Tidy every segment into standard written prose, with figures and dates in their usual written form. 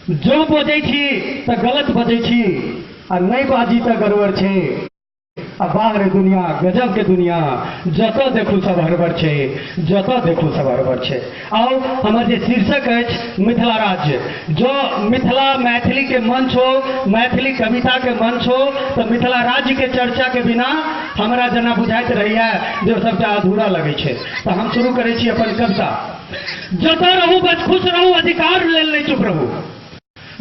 जँ बजै छी तऽ गलत बजै छी आ नहि बाजी तऽ गड़बड़ छै। आ वाह रे दुनिया, गजब के दुनिया, जतऽ देखू सब हड़बड़ छै, जतऽ देखू सब हड़बड़ छै। आउ, हमर जे शीर्षक अछि मिथिला राज्य। जँ मिथिला मैथिली के मंच हो, मैथिली कविता के मंच हो, तऽ मिथिला राज्य के चर्चा के बिना हमरा जेना बुझाइत रहैया जे सबटा अधूरा लगै छै। तऽ हम शुरू करै छी अपन कविता। जतऽ रहू बस खुश रहू, अधिकार लेल नहि चुप रहू।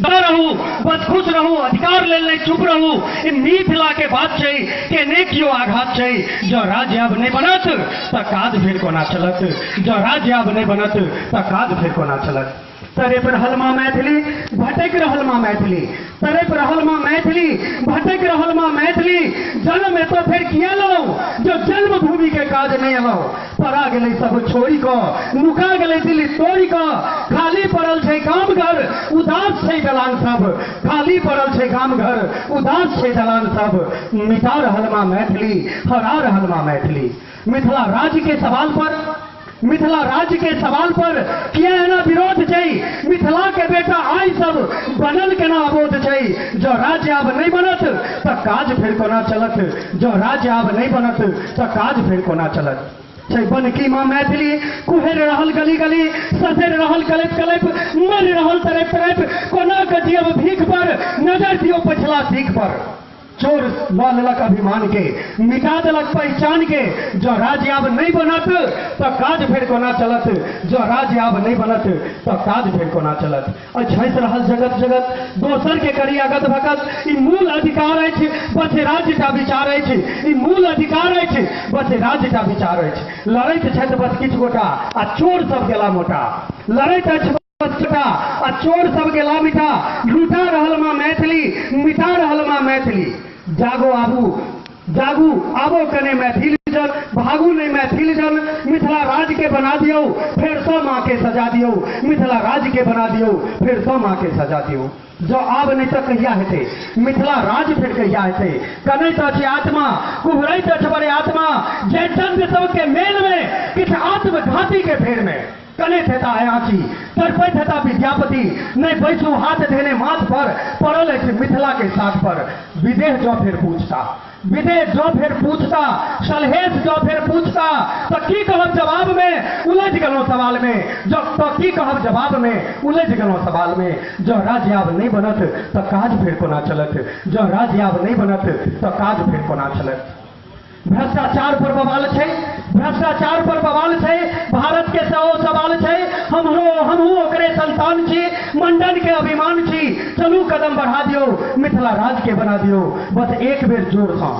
जतऽ रहू बस खुश रहू, अधिकार लेल नहि चुप रहू। ई मिथिला के बात छै, के नहि केओ आघात छै। जँ राज्य आब नहि बनत तऽ काज फेर कोना चलत? जँ राज्य आब नहि बनत तऽ काज फेर कोना चलत? तड़पि रहल माँ मैथिली, भटकि रहल माँ मैथिली, तड़पि रहल माँ मैथिली, भटकि रहल माँ मैथिली। जन्म एतऽ फेर किया लेलहुँ जो जन्मभूमि के काज नहि एलहुँ? पड़ा गेलै सब छोड़ि कऽ, नुका गेलै दिल्ली तोड़ि कऽ। खाली पड़ल छै गाम घर, उदास छै दलान सब। खाली पड़ल छै गाम घर, उदास छै दलान सब। मिटा रहल माँ मैथिली, हरा रहल माँ मैथिली। मिथिला राज्य के सवाल पर, मिथिला राज्य के सवाल पर किया एना विरोध छै? मिथिला के बेटा आइ सब बनल केना अबोध छै? जँ राज्य आब नहि बनत तऽ काज फेर कोना चलत? जँ राज्य आब नहि बनत तऽ काज फेर कोना चलत? छै बनकी माँ मैथिली, कुहरि रहल गली गली, ससरि रहल कलपि कलपि, मरि रहल तड़पि तड़पि। कोना कऽ जियब भीख पर? नजर दियौ पछिला सीख पर। चोर लऽ लेलक अभिमान के, मिटा देलक पहचान के। जँ राज्य आब नहि बनत तऽ काज फेर कोना चलत? जँ राज्य आब नहि बनत तऽ काज फेर कोना चलत? अछि हँसि रहल जगत जगत, दोसर के करी अगत भगत। ई मूल अधिकार अछि, बस राज्य टा विचार अछि। ई मूल अधिकार अछि, बस राज्य टा विचार अछि। लड़ैत छथि बस किछु गोटा आ चोर सब गेला मोटा। लड़ैत अछि बस गोटा आ चोर सब गेला मिठा। लूटा रहल माँ मैथिली, मिटा रहल माँ मैथिली। जागो आबू, जागू आबो कने मैथिल जन, भागू नहि मैथिल जन। मिथिला राज्य के बना दियौ, फेरसँ माँ के सजा दियौ। मिथिला राज्य के बना दियौ, फेरसँ माँ के सजा दियौ। जँ आब नहि तऽ कहिया हेतै? मिथिला राज्य फेर कहिया हेतै? कनैत अछि आत्मा, कुहरैत अछि बड़े आत्मा, जयचंद सबके मेलमे किछु आत्मघाती के फेरमे। कनैत हेता अयाची, तड़पैत हेता विद्यापति। नहि बैसू हाथ धेने माथ पर, पड़ल अछि मिथिला के साथ पर। विदेह जँ फेर पूछता, विदेह जँ फेर पूछता, सलहेश जँ फेर पूछता, तऽ की कहब जवाब मे? उलझि गेलहुँ सवाल मे। जँ तऽ की कहब जवाब मे? उलझि गेलहुँ सवाल मे। जँ राज्य आब नहि बनत तऽ काज फेर कोना चलत? जँ राज्य आब नहि बनत तऽ काज फेर कोना चलत? भ्रष्टाचार पर बवाल छै, भ्रष्टाचार पर बवाल छै, भारत के सौ सवाल छै। हमरो हमहूँ ओकरे संतान छी, मंडन के अभिमान छी। चलू कदम बढ़ा दियौ, मिथिला राज्य के बना दियौ। बस एक बेर जोरसँ,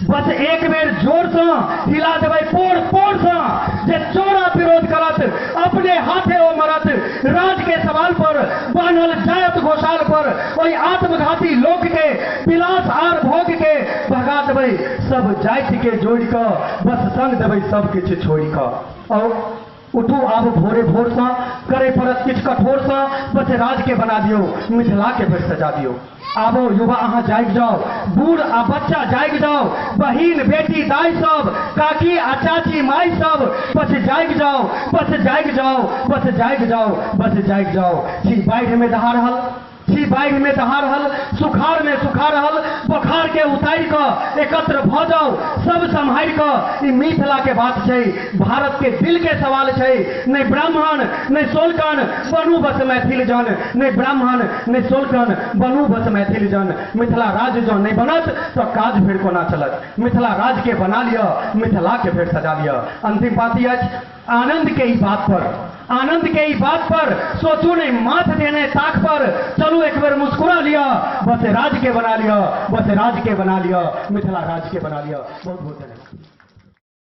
बस एक बेर जोरसँ हिला देबै पोर पोरसँ। जे चोरा विरोध करत, अपने हाथे ओ मरत। राज के सवाल पर बान्हल जायत गोशाल पर। ओहि आत्मघाती लोक के, विलास आर भोग के भगा देबै। सब जाति के जोड़ि कऽ बस संग देबै सब किछु छोड़ि कऽ। और उठू आब भोरे भोरसँ, करे पड़त किछु कठोरसँ। बस राज के बना दियौ, मिथिला के फेर सजा दियौ। आबो युवा अहाँ जागि जाउ, बूढ़ आ बच्चा जागि जाउ, बहिन बेटी दाइ सब, काकी आ चाची माइ सब। बस जागि जाउ, बस जागि जाउ, बस जागि जाउ, बस जागि जाउ। छी बाढ़िमे दहा रहल, छी बाढ़िमे दहा रहल, सुखाड़मे सुखा रहल। बोखार के उतारि कऽ एकत्र भऽ जाउ सब सम्हारि कऽ। ई मिथिला के बात छै, भारत के दिल के सवाल छै। नहि ब्राह्मण नहि सोलकन, बनू बस मैथिल जन। नहि ब्राह्मण नहि सोलकन, बनू बस मैथिल जन। मिथिला राज्य जँ नहि बनत तऽ काज फेर कोना चलत? मिथिला राज्य के बना लिअ, मिथिला के फेर सजा लिअ। अंतिम पाती अछि। आनंद के ई बात पर, आनंद के ई बात पर सोचू नहीं माथ देने ताक पर। चलू एक बेर मुस्कुरा लिअ, बस राज के बना लिअ, बस राज के बना लिअ, मिथिला राज के बना लिअ। बहुत बहुत धन्यवाद।